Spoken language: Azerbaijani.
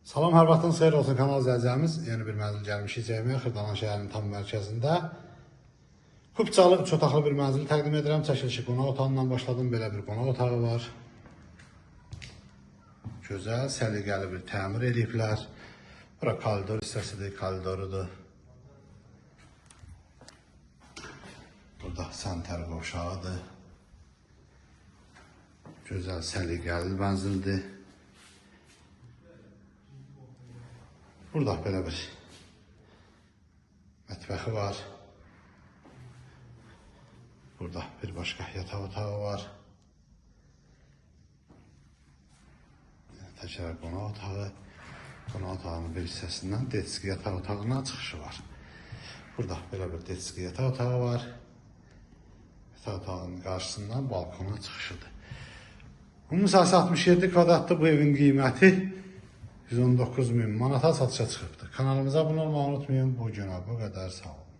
Salam, hər vaxtınız xeyir olsun kanal izləyicilərimiz. Yeni bir mənzil gəlmişik çəkməyə Xırdalan şəhərinin tam mərkəzində. Kupçalı, üç otaqlı bir mənzil təqdim edirəm. Çəkilişi qonaq otağından başladım. Belə bir qonaq otağı var. Gözəl, səliqəli bir təmir ediblər. Bura koridor hissəsidir, koridorudur. Burada sanitar qovşağıdır. Gözəl, səliqəli mənzildir. Burada belə bir mətbəxi var. Burada bir başqa yataq otağı var. Təkrar qonaq otağı. Qonaq otağının bir hissəsindən detski yataq otağına çıxışı var. Burada belə bir detski yataq otağı var. Yataq otağının qarşısından balkona çıxışıdır. Ümumi sahəsi 67 kvadratdır. Bu evin qiyməti 119 min manata satışa çıxıbdır. Kanalımıza abunə olmayı unutmayın. Bu günə bu qədər. Sağ olun.